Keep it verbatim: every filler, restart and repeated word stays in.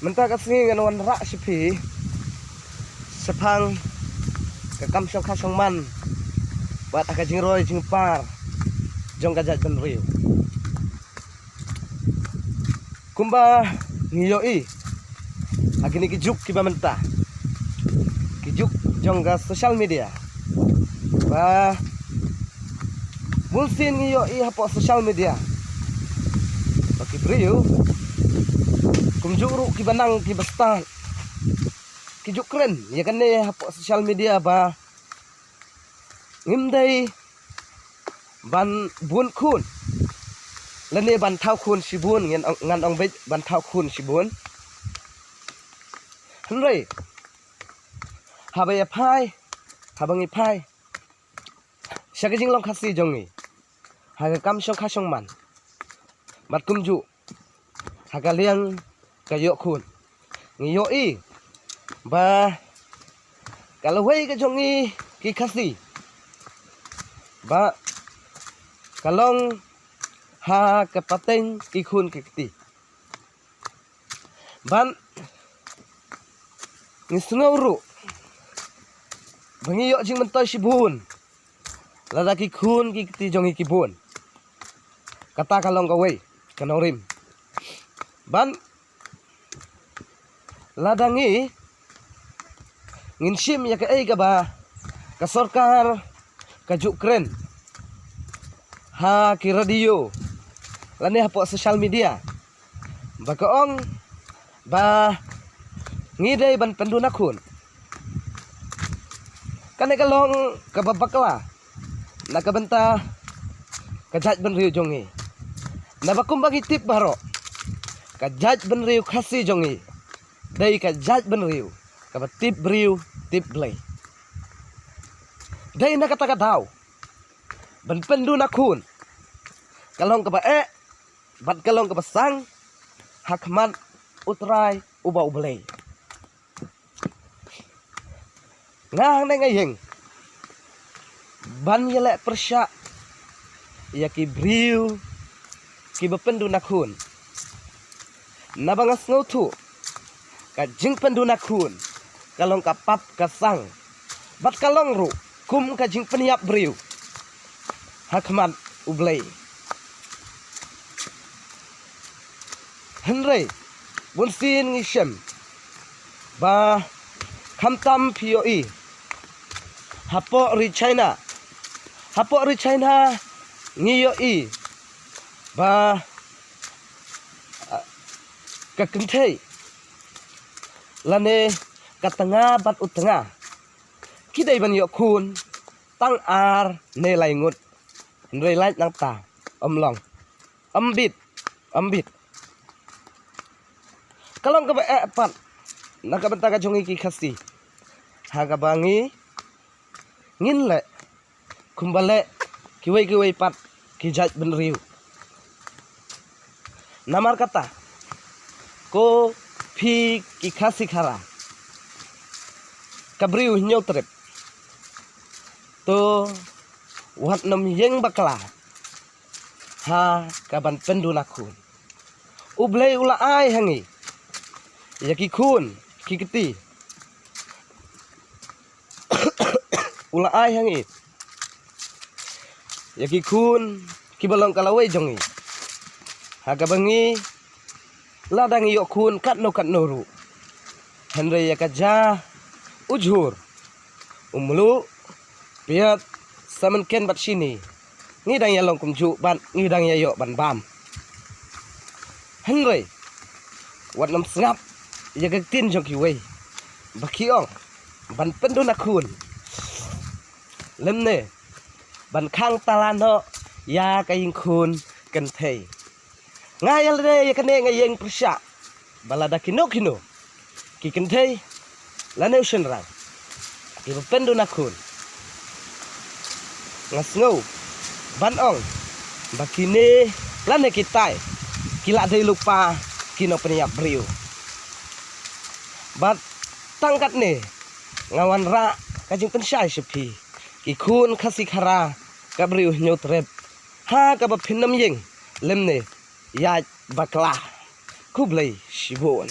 Mynta ka sngi ngan wanrah sha phi shaphang ka kam shongkha shongman bad ha ka jingroi jingpar jong ka jaitbynriew. Kumba ngi ïohi ha kine ki juk kiba mynta, ki juk jong ka social media, ba bunsien ngi ïohi hapoh social media ba ki briew kumjuh ruh kiba nang kiba stad ki ju kren ïa kane hapoh social media ba ngim dei ban bun khun lane ban thaw khun shibun. Ngan ong, ngan ong beit ban thaw khun shibun. Hynrei haba ïa phai, haba ngi phai sha ka jinglong Khasi jong ngi ha ka kam shongkha shongman bad kumjuh ha ka liang ka ïoh khun, ngi ïohi ba ka lawei ka jong ngi ki Khasi ba ka long ha ka pateng ki khun ki kti. Bad ngi sngew ruh ba ngi ïoh jingmyntoi shibun lada ki khun ki kti jong ngi ki bun. Kata ka long kawei ka nongrim. Bad lada ngi ngin shim ïa kaei kaba ka sorkar ka ju kren ha ki radio lane hapoh social media ba ka ong ba ngi dei ban pynduna khun. Kane ka long kaba bakla na ka bynta ka jaitbynriew jong ngi. Naba kumba ngi tip baroh, ka jaitbynriew Khasi jong ngi dei ka jaitbynriew kaba tip briew tip Blei. Dei na kata ka daw ban pynduna khun ka long kaba eh bad ka long kaba sang ha khmat U Trai uba U Blei. Nga hangne nga ïeng ban ïaleh pyrshah ïa ki briew kiba pynduna khun. Naba nga sngewthuh ka jingpynduna khun ka long ka pap ka sang bad ka long ruh kum ka jingpynïap briew ha khmat U Blei. Hynrei bunsien ngi shem ba khamtam phi ïohi hapoh ri China, hapoh ri China ngi ïohi ba, ah, ka kynthei lane ka tnga bad u tnga ki dei ban ïoh khun tang ar ne lai ngut. Hynrei lait nangta ym long, ym bit, ym bit. Ka long kaba eh pat na ka bynta ka jong ngi ki Khasi ha kaba ngi ngin leh kumba leh kiwei kiwei pat ki jaitbynriew. Namar kata ko phi ki Khasi Khara, ka briew Hynñiewtrep, to wat nym ïeng bakla ha ka ban pynduna khun. U Blei u la ai ha ngi ïa ki khun ki kti. U la ai ha ngi ïa ki khun kiba long ka lawei jong ngi ha kaba ngi lada ngi ïoh khun katno katno ruh, hynrei ïa ka ja, u jhur, u mluh, piat, samynken bad shini ngi dang ïa long kumjuh bad ngi dang ïa ïoh ban bam. Hynrei wat nym sngap ïa ka ktien jong kiwei ba ki ong ban pynduna khun lymne ban khang tala noh ïa ka ïing khun kynthei. Nga ïa lade ïa kane nga ïeng pyrshah ba lada kino kino ki kynthei lane u shynrang kiba pynduna khun, nga sngew ban ong ba kine lane kitai ki la dei lypa ki nongpynïap briew. Bad tang katne nga wanrah ka jingpynshai sha phi ki khun Khasi Khara ka briew Hynñiewtrep ha kaba phin nym ïeng lymne ïaid bakla. Khublei shibun.